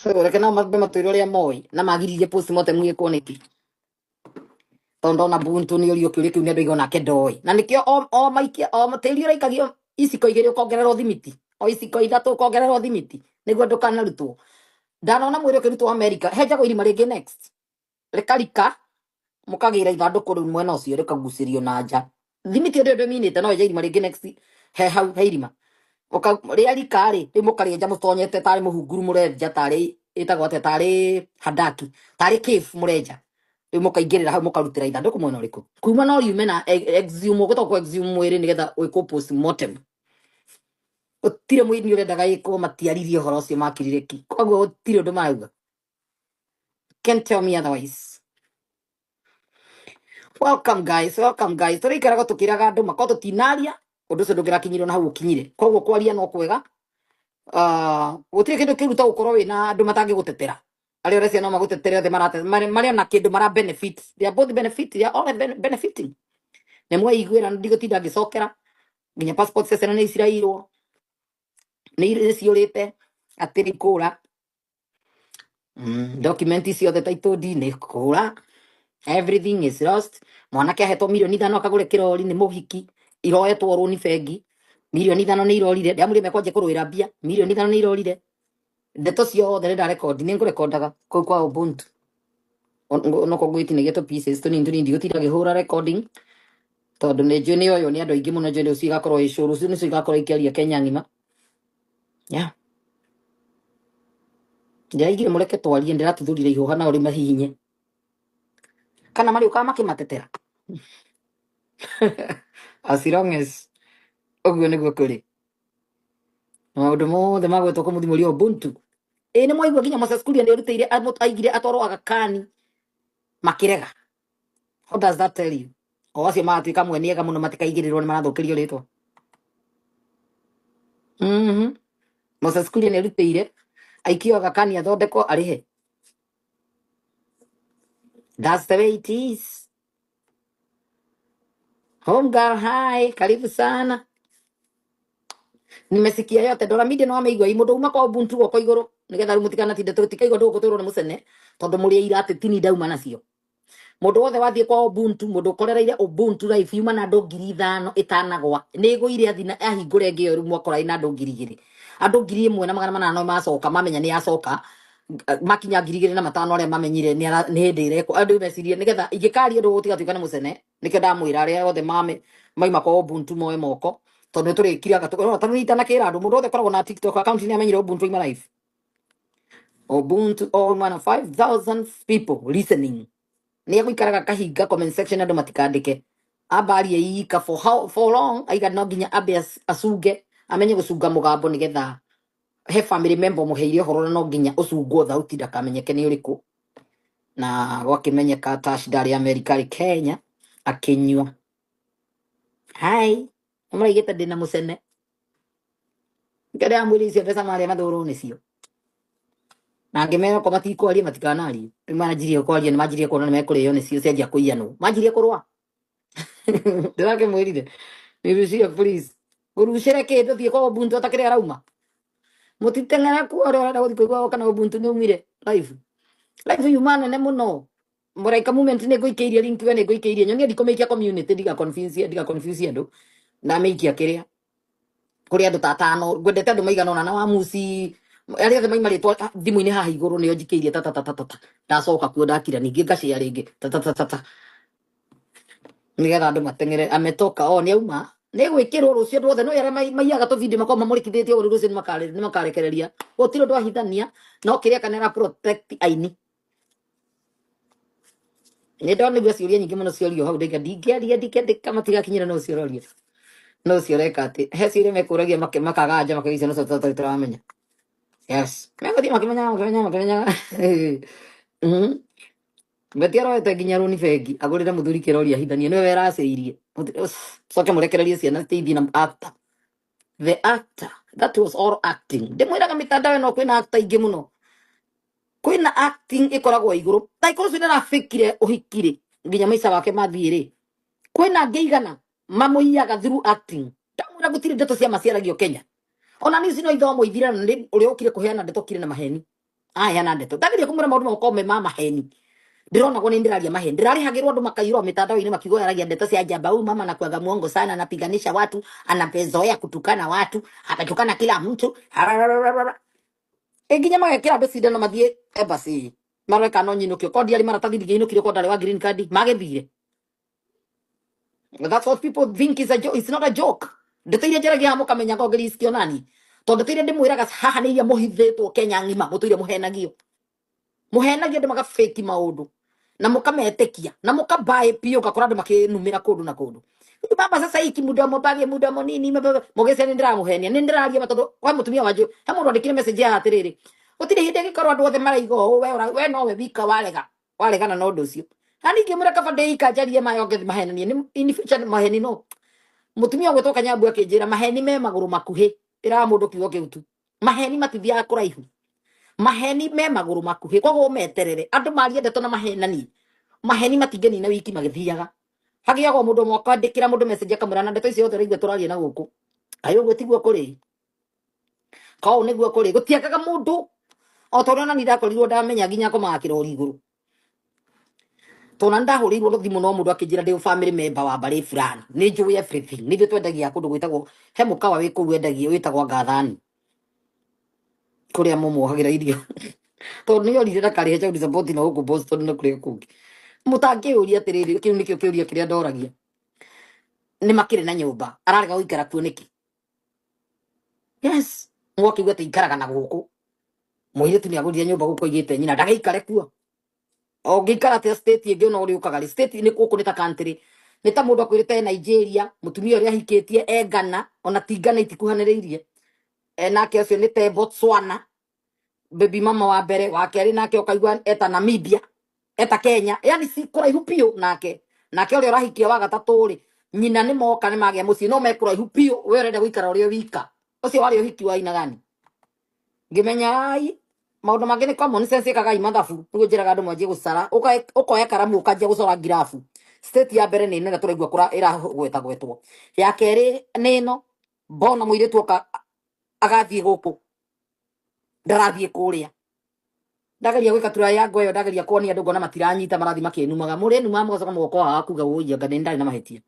So reke nao mambe matwĩre ũrĩa moĩ na magiririe postmortem ĩkwo nĩkĩ. Tondũ ndona Buntu nĩ ũrio kĩũria kĩu nĩ andũ aigana nake ndoĩ. Na nĩkĩo o maikia o tĩri ũraikagio iciko igĩrĩ ũkongererwo thimiti. O iciko ithatũ ũkongererwo thimiti nĩguo ndũkanarutwo. Ndanona mwĩrĩ ũkĩrutwo America henjagwo irima rĩngĩ next. Rĩkarika mũkagĩra ithandũkũ rĩu mwena ũcio rĩkagucĩrio na nja. Thimiti ĩyo ndĩ ĩminĩte no ĩnje irima rĩngĩ next he hau he irima. Rĩa rika rĩ rĩu mũkarĩenja mũtonyete tarĩ mũhunguru mũrenja tarĩ ĩtagwo atĩa tarĩ handaki tarĩ cave mũrenja rĩu mũkaingĩrĩra hau mũkarutĩra ithandũkũ mwena ũrĩkũ kuma no riume na exhume ũgũtagwo kũ exhume mwĩrĩ nĩgetha wĩkwo postmortem. Gũtirĩ mũini ũrendaga ĩkwo matiaririe ũhoro ũcio makirire ki, koguo gũtirĩ ũndũ marauga. Can't tell me otherwise. Welcome guys, welcome guys. Tũrĩikaraga tũkĩraga andũ makorwo tũtinaria ũndũ ũcio ndũngĩrakinyirwo na hau ũkinyire, koguo kwaria no kwega. Gũtirĩ kĩndũ kĩũru ta gũkorwo wĩna andũ matangĩgũtetera arĩa ũrecia no magũtetere othe marĩ ona kĩndũ mara benefit. They are both benefit, they are all benefiting. Nĩ mweiguĩra, ndigũtinda ngĩcokera nginya passport cia ciana nĩ icirairwo nĩ ciũrĩte atĩ nĩ kũra document ciothe title deed nĩ kũra, everything is lost. Mwanake ahetwo mirioni 5 akagũre kĩrori nĩ mũhiki, iroetwo rũni bengi mirioni 5 nĩ irorire. Ndĩramwĩrire mekwanja kũrũĩra mbia, mirioni 5 nĩ irorire. Ndeto ciothe nĩ ndarekondi, nĩ ngũrekondaga kũu kwa Ubuntu no koguo itinagio tũ pieces tũnini tũnini, ndigũtinda ngĩhũra recording tondũ nĩ njũĩ nĩ oyo nĩ andũ aingĩ mũno. Njũĩ rũciũ igakorwo ĩ show, rũciũ nĩcio igakorwo ikĩaria Kenya ng'ima. Yeah, ndĩraigire mũreke twarie, ndĩratuthũrire ihũha nao rĩu mahihinye kana marĩũkaga makĩmatetera as long as ũguo nĩguo kũrĩ. Maũndũ mothe magwetwo kũmũthimũria Ubuntu ĩ nĩ mwaigua nginya Moses Kuria nĩ arutĩire aigire atwarwo Aga Khan makĩrega. What does that tell you? O acio magatuĩka mwene ega mũno matikaigĩrĩrwo nĩ marathũkĩrio rĩtwa. Moses Kuria nĩ arutĩire aikio Aga Khan athondekwo arĩhe. That's the way it is. Home girl, hi, karibu sana. Nimesikia yote. Dora Media no ameigua i mũndũ uma kwa Ubuntu guoko igũrũ nĩgetha rĩu mũtikanatinde tũtikaigua ndũgũ tũrwo nĩ mũcene tondũ mũrĩ aira atĩ tini ndauma nacio. Mũndũ wothe wathiĩ kwa Ubuntu, mũndũ ũkorereire Ubuntu life yuma na andũ 5,000 ĩtanagwa nĩ ĩgũire athi na ahingũre ĩngĩ ĩyo rĩu mwakora ĩna andũ 2,000, andũ 1,800 macoka mamenya nĩ yacoka makinya 2,500 arĩa mamenyire nĩ nĩ hĩndĩ ĩrekwo andũ mecirie nĩgetha ingĩkaria ũndũ gũtigatuĩka nĩ mũcene. Nĩkĩo ndamwĩra arĩa othe mame maima kwa Ubuntu moe moko tondũ nĩ tũrĩkiraga tondũ itanakĩra andũ mũndũ wothe ũkoragwo na TikTok account nĩ amenyire Ubuntu ima live Ubuntu all mana 5000 people listening nĩ egũikaraga kahinga comment section andũ matikandĩke ambarie ika for how for long aiga no nginya ambe acunge amenye gũcunga mũgambo nĩgetha he family member mũheire ũhoro na no nginya ũcungwo thauti ndakamenyeke nĩ ũrĩkũ. Na gwakĩmenyeka Tash ndarĩ America, arĩ Kenya akĩnyua. Hi, mũraigĩte ndĩna mũcene ngĩrĩa mwĩrĩ icio mbeca marĩa mathũrwo nĩcio na ngĩmera ko matikwaria matikanarie. Rĩu manjirie kwaria nĩ manjirie kuona nĩ mekũrĩo nĩcio cianjia kũiyanwo manjirie kũrũa. Ndĩrakĩmwĩrire nirucie please ngũrucĩre kĩndũ thiĩ kwa Ubuntu atakĩrĩa arauma mũtiteng'ere kuo ũrĩa ũrenda gũthiĩ kũigua kana Ubuntu nĩ umire live live yuma nene mũno. Mũraika movement nĩ ngũikĩirie link we nĩ ngũikĩirie nyonie ndikũmĩikia community ndiga confuse ndiga confuse andũ ndamĩikia kĩrĩa kũrĩ andũ ta atano ngwendete andũ maigana ũna na wa muci arĩa othe maima rĩtwa thimũ-inĩ haha igũrũ nĩo njikĩirie ta ta ta ta ta ta ndacoka kuo ndakira ningĩ ngashare rĩngĩ ta ta ta ta ta nĩgetha andũ mateng'ere ametoka o nĩ auma nĩ gwĩkĩrwo rũciũ andũ othe no arĩa maiyaga tũbindio makorwo mamũrĩkithĩtie ũguo rũciũ nĩ makarekereria gũtirĩ ũndũ ahithania no kĩrĩa kana ara protect aini. Nĩ ndonigua ciũria nyingĩ mũno ciorio hau ndaiga ndingĩaria ndingĩandĩka matigakinyĩra no ũcio ũroria no ũcio ũreka atĩ he ciũria mekũragia makaga anja makauga icio nocio tũtarĩ tũramenya. Yes, megũthiĩ makĩmenyaga makĩmenyaga makĩmenyaga. Beti aroete nginya rũni bengi agũrĩre mũthuri kĩrori ahithanie nĩwe weracĩirie. Coke mũrekererie ciana citeithie na actor the actor that was all acting. Ndĩmwĩraga mĩtandao ĩno kwĩna actor aingĩ mũno, kwĩna acting ĩkoragwo igũrũ ta ikorwo ũcio nĩarabĩkire ũhiki rĩ nginya maica wake mathiĩ rĩ kwĩna angĩ igana mamũiyaga through acting. Ndamwĩra gũtirĩ ndeto cia maciaragio Kenya ona niĩ no ithomwo ithire na nĩ ũrĩa ũkire kũheana ndeto kire na maheni. Aheana ndeto ndageria kumwĩra maũndũ makorwo me ma maheni, ndironagwo nĩ ndĩraria maheni, ndĩrarĩhagĩrwo andũ makaiyũrwo mitandao-inĩ makiuga yaragia ndeto cia njamba, huyu mama anakuaga mwongo sana, anapiganisha watu, anapezoea kutukana watu, atatukana kila mtu. Ĩ nginya magekĩra andũ cindano mathiĩ embassy marore kana no nyinũkio, ko ndiarĩ maratathi ndingĩinũkirio, ko ndarĩ wa green card magĩthire. That's what people think is a joke. It's not a joke. Ndeto iria njaragia haha mũkamenya ngongeri nani, tondũ ndeto iria ndĩmwĩraga haha nĩ iria mũhithĩtwo Kenya ng'ima, mũtũire mũhenagio, mũhenagio andũ magafeki maũndũ na mũkametĩkia na mũkabaĩ biũ, ũgakora andũ makĩnumĩra kũndũ na kũndũ. Rĩu baba sasa hiki mudomo bage mudomo nini mũgĩcia nĩ ndĩramũhenia, nĩ ndĩraria ma, tondũ kwa mũtumia wanjũ he mũndũ andĩkire message ya atĩrĩrĩ, gũtirĩ hĩndĩ ĩngĩkorwo andũ othe maraiga ũũ, we nowe wika warega waregana na ũndũ ũcio. Na ningĩ mũreka kaba ndĩika njarie maya onge mahenanie nĩ in future maheni no mũtumia ũgwĩtwo Kanyambu akĩnjĩra maheni me magũrũ makuhĩ, ĩraga mũndũ kiugo kĩu tu, maheni matithiaga kũraihu, maheni me magũrũ makuhĩ, koguo meterere andũ marie ndeto na mahenani, maheni matingĩnina wiki magĩthiaga. Hagĩagwo mũndũ ũmwe akandĩkĩra mũndũ message akamwĩra na ndeto icio othe ũraigua tũraria na gũkũ, kaĩ ũguo tiguo kũrĩ, kou nĩguo kũrĩ, gũtiagaga mũndũ o ta ũrĩa ona niĩ ndakorirwo ndamenya nginya ngomaga kĩrori igũrũ, tondũ na ndahũrĩirwo thimũ no mũndũ akĩnjĩra ndĩ family member wa mbarĩ fulani, nĩ njũĩ everything, nĩ ithuĩ twendagia kũndũ gwĩtagwo he mũkawa wĩ kũu wendagia wĩtagwo Ngathani kũrĩa mũmuohagĩra irio, tondũ nĩ orire ndakarĩhe child support na gũkũ Boston na kũrĩa kũngĩ. Mũtangĩũria atĩrĩrĩ, kĩu nĩkĩo kĩũria kĩrĩa ndoragia, nĩ makĩrĩ na nyũmba ararega gũikara kuo nĩkĩ? Yes, mwakiuga atĩ ikaraga na gũkũ, mũirĩtu nĩ agũrire nyũmba gũkũ aigĩte nyina ndagaikare kuo, ũngĩikara atĩa state ĩngĩ ona ũrĩ ũkaga rĩ, state nĩ gũkũ nĩ ta country, nĩ ta mũndũ akwĩrĩte e Nigeria, mũtumia ũrĩa ahikĩtie e Ghana, ona ti Ghana itikuhanĩrĩirie, e nake ũcio nĩ te Botswana, baby mama wa mbere wa kerĩ nake ũkaigua eta Namibia, eta Kenya, yani si kũraihu biũ nake, nake ũrĩa ũrahikia wa gatatũ rĩ, nyina nĩ moka nĩ magĩa mũciĩ no me kũraihu biũ, we ũrenda gũikara ũrĩ o wika, ũcio warĩ ũhiki wa aina gani? Ngĩmenya ai maũndũ mangĩ nĩ common sense, ĩkagai mathabu nĩguo njĩraga andũ manjie gũcara, ũkoya karamu ũkanjia gũcora ngirabu. State ya mbere nĩ nene tũraigua kũra ĩragwetagwetwo, ya kerĩ nĩ ĩno, mbona mũirĩtu oka agathiĩ gũkũ ndarathiĩ kũrĩa, ndageria gwĩka tura yangu ĩyo, ndageria kuonia andũ ngona matiranyita, marathiĩ makĩnumaga, mũrĩnumaga mũgacoka mũgoka haha kuga wũi anga nĩ ndarĩ na mahĩtia.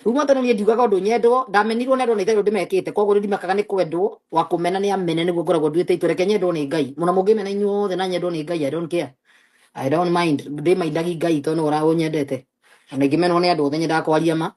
Kuma tene niĩ ndiugaga ũndũ nyendwo, ndamenirwo nĩ andũ na itarĩ ũndũ mekĩte, koguo rĩu ndimakaga nĩ kwendwo, wa kũmena nĩ amene, nĩguo ngoragwo nduĩte itua, reke nyendwo nĩ Ngai mũno, mũngĩmena inyuothe na nyendwo nĩ Ngai, I don't care, I don't mind, ndĩmaindagi Ngai tondũ nĩwe ũnyendete, ona ingĩmenwo nĩ andũ othe nyendaga kwaria ma,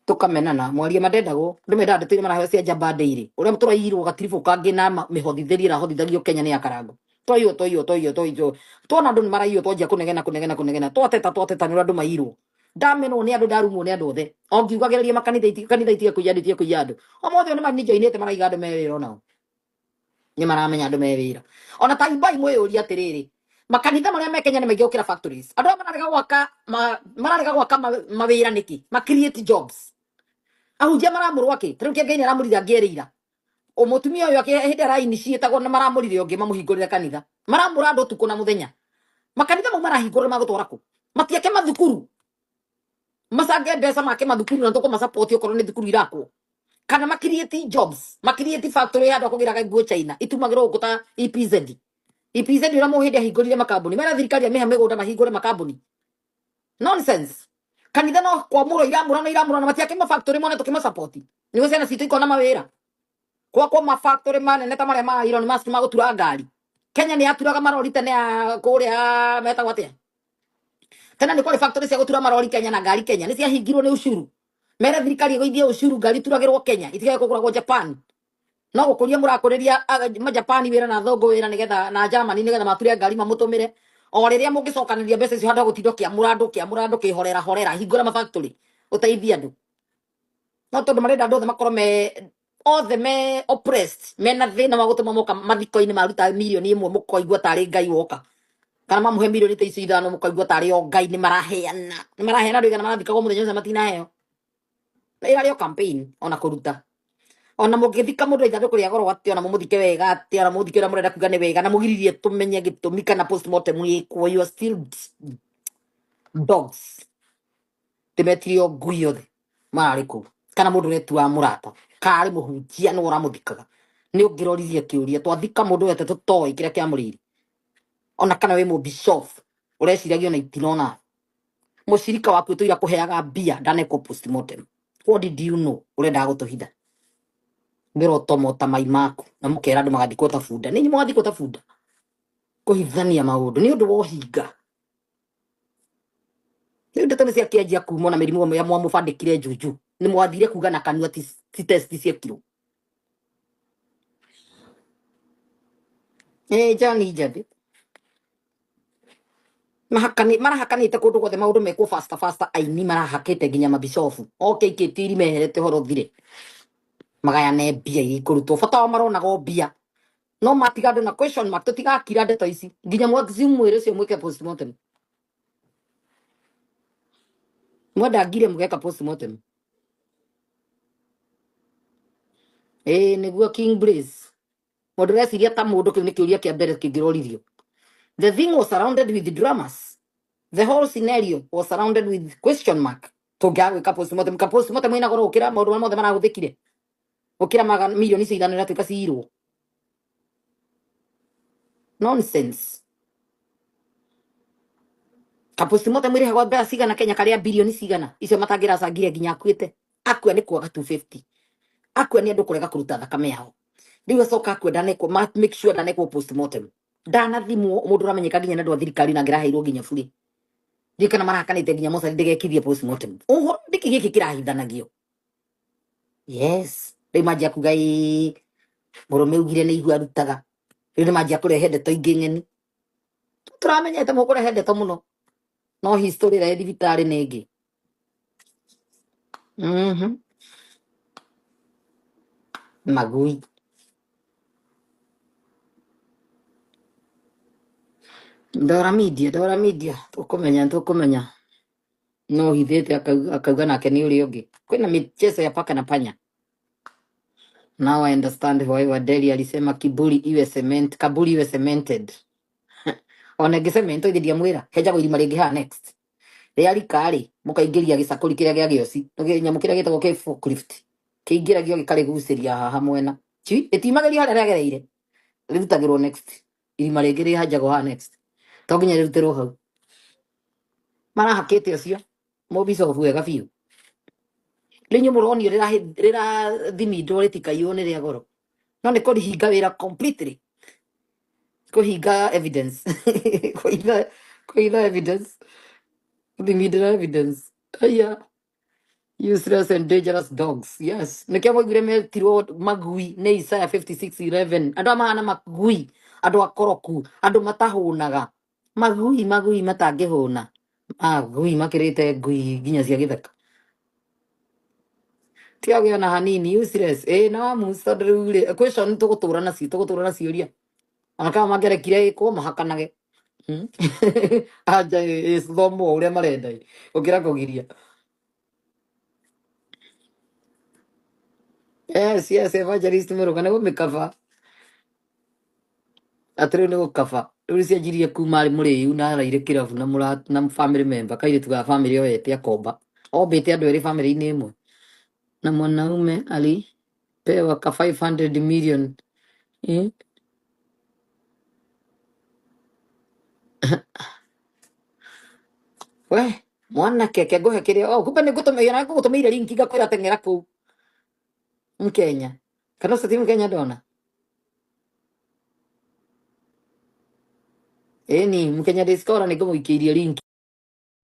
tũkamenana mwaria ma ndendagwo, andũ mendaga ndeto iria maraheo cia njamba ndĩirĩ, ũrĩa tũraiyirwo gatiribũ kangĩ na mĩhothithĩrie ĩrahothithagio Kenya nĩ ya Karango, twaiywo twaiywo twaiywo twaiywo, tuona andũ nĩ maraiywo twanjia kũnegena kũnegena kũnegena, twateta twateta nĩ ũrĩa andũ maiyirwo, ndamenwo nĩ andũ, ndarumwo nĩ andũ othe, o ngiugagĩrĩria makanitha kanitha itige kũiya andũ, itige kũiya andũ, o mothe nĩ maninjoinĩte maraiga andũ me wĩra, onao nĩ maramenya andũ me wĩra, ona ta imbai mwĩyũrie atĩrĩrĩ, makanitha marĩa me Kenya nĩ maingĩ gũkĩra factories, andũ aya mararega gwaka mararega gwaka mawĩra nĩkĩ, ma create jobs, ahunjia maramũrwo akĩ, ta rĩu kĩa Ngai nĩ aramũrire angĩerĩira mũtumia ũyũ akĩ hĩndĩ arainiciĩtagwo na maramũrire ũngĩ mamũhingũrĩre kanitha, maramũra andũ ũtukũ na mũthenya, makanitha mau marahingũrwo magũtwara kũ, matiake mathukuru, macange mbeca make mathukuru na tũkũmasupport okorwo nĩ thukuru irakwo, kana ma create jobs, ma create factory handũ akũgĩraga nguo China itumagĩrwo gũkũ ta EPZ, EPZ ũrĩa mũhĩndĩ ahingũrire makambuni mera thirikari amĩhe mĩgũnda mahingũre makambuni, nonsense. Kanitha no kwamũrwo iramũrana iramũrana, matiake ma factory mone tũkĩmasupport nĩguo ciana citũ ikona mawĩra, gwakwo ma factory manene ta marĩa ma Elon Musk ma gũtura ngari. Kenya nĩ yaturaga marori tene ya kũrĩa metagwo atĩa, tene nĩ kwarĩ factory cia gũtura marori Kenya na ngari Kenya nĩ ciahingirwo nĩ ucuru, mere thirikari ĩgũithie ucuru ngari ituragĩrwo Kenya itigage kũgũragwo Japan, no gũkũria mũrakũrĩria majapani wĩra na thũngũ wĩra nĩgetha na Germany nĩgetha mature ngari mamũtũmĩre, o rĩrĩa mũngĩcokanĩria mbeca icio handũ ha gũtinda ũkĩamũra andũ ũkĩamũra andũ ũkĩhorera horera, hingũra ma factory ũteithie andũ, no tondũ marenda andũ othe makorwo me othe me oppressed, mena thĩna wa gũtũma moka mathiko-inĩ maruta mirioni 1 mũkoigua tarĩ Ngai woka, kana mamũhe mirioni ta icio 5 mũkaigua tarĩ o Ngai nĩ maraheana, nĩ maraheana andũ igana marathikagwo mũthenya ũcio matinaheo, na ĩrarĩ o campaign ona kũruta, ona mũngĩthika mũndũ ithandũkũ rĩa goro atĩa, ona mũmũthike wega atĩa, ona mũmũthike ũrĩa mũrenda kuga nĩ wega, na mũgiririe tũmenye gĩtũmi kana postmortem ĩkwo, you are still dogs, ndĩmetire o ngui othe mararĩ kũu, kana mũndũ ũretuaga mũrata, karĩ mũhunjia nĩwe ũramũthikaga, Nĩ ũngĩroririe kĩũria twathika mũndũ wete tũtoĩ kĩrĩa kĩamũrĩire. Ona kana wĩ mũbishop ũreciragia ona itinona mũcirika waku tũira kũheaga mbia ndanekwo postmortem. What did you know ũrendaga gũtũhitha? Ngĩrotomota mai maku na mũkera andũ magathikwo ta bunda. Nĩ inyuĩ mũgathikwo ta bunda kũhithania maũndũ nĩ ũndũ wa ũhinga. Rĩu ndeto nĩ ciakĩanjia kuma na mĩrimũ ĩmwe ya mwamũbandĩkire juju nĩ mwathire kuga na kanua ti test ciekirwo. Ĩ John Njabi marahakanĩte kũndũ guothe maũndũ mekwo faster faster aini marahakĩte nginya mabicobu oke ikĩtie iri meherete ũhoro ũthire magayane mbia iria ikũrutwo bata wao maronaga o mbia no matiga andũ na question mark tũtigakira ndeto ici nginya mwaximu mwĩrĩ ũcio mwĩke postmortem mwenda ngire mũgeka postmortem. Ĩĩ nĩguo King Blaze mũndũ ũreciria ta mũndũ kĩu nĩ kĩũria kĩa mbere kĩngĩroririo. The thing was surrounded with dramas. The whole scenario was surrounded with question mark. Tũngĩaga gwĩka postmortem ka postmortem ĩna goro gũkĩra maũndũ marĩa mothe marahũthĩkire gũkĩra magana milioni icio ithano iratuĩka ciirwo. Nonsense. Ka postmortem ĩrĩhagwo mbeca cigana Kenya karĩa bilioni cigana icio matangĩracangire nginya akuĩte akua nĩ kwaga 250 akua nĩ andũ kũrega kũruta thakame yao rĩu acoka akua ndanekwo make sure ndanekwo postmortem ndanathimwo mũndũ ũramenyeka nginya nĩ andũ a thirikari na angĩraheirwo nginya burĩ ndiũ kana marahakanĩte nginya mocarĩ ndĩgekithie postmortem ũhoro nĩkĩ gĩkĩ kĩrahithanagio. Yes rĩu manjia kuga ĩĩ mũrũme ugire nĩ igua arutaga rĩu nĩ manjia kũrehe ndeto ingĩ ng'eni tũramenyete mũkũrehe ndeto mũno no history ĩrĩa ĩ thibitarĩ nĩ ĩngĩ. Magui ndora media ndora media tũkũmenya tũkũmenya no hithĩte akauga nake nĩ ũrĩa ũngĩ kwĩna michezo ya paka na panya. Now I understand why Wadeli alisema kiburi iwe cement, kaburi iwe cemented. Ona ĩngĩ cement ithe ndiamwĩra henjagwo irima rĩngĩ haha next rĩa rika rĩ mũkaingĩria gĩcakũri kĩrĩa gĩa gĩoci nyamũ kĩrĩa gĩtagwo kĩ forklift kĩingĩragio gĩkarĩgucĩria haha mwena Chi, ĩtiumagĩrio harĩa rĩagereire rĩrutagĩrwo next irima rĩngĩ rĩhanjagwo haha next to nginya rĩrutĩrwo hau marahakĩte ũcio mũbicobu wega biũ rĩu inyuĩ mũronio rĩrathimindwo rĩtikaiywo nĩ rĩa goro no nĩ kũrihinga wĩra completely kũhinga evidence kũhinga kũhinga evidence gũthimindĩra evidence aya useless and dangerous dogs. Yes nĩkĩo mwaiguire metirwo magui nĩ Isaiah 56:11 andũ aya mahana magui andũ akoroku andũ matahũnaga magui magui matangĩhũna magui makĩrĩte ngui nginya cia gĩthaka tiga ona hanini useless ĩ na wamu tondũ rĩu rĩ question tũgũtũra nacio tũgũtũra na ciũria ona kama mangĩarekire ĩkwo mahakanage. Anja ĩthomwo ũrĩa marenda ĩ, gũkĩra kũgiria. Yes yes evangelist Mũrũga nĩ gũmĩkaba atĩ rĩu nĩ gũkaba rĩu cianjirie kuma arĩ mũrĩu na araire kĩrabu na mũra na family member kairĩtu ga family oete akomba ombĩte andũ erĩ family-inĩ ĩmwe na mwanaume alipewa ka 500 million. We mwanake ke ngũhe kĩrĩa oh kumbe nĩ ngũtũmĩire ngũgũtũmĩire link ngakwĩra teng'era kũu Mkenya kana ũcio ti Mkenya ndona ĩni Mkenya diaspora nĩ ngũmũikĩirie link.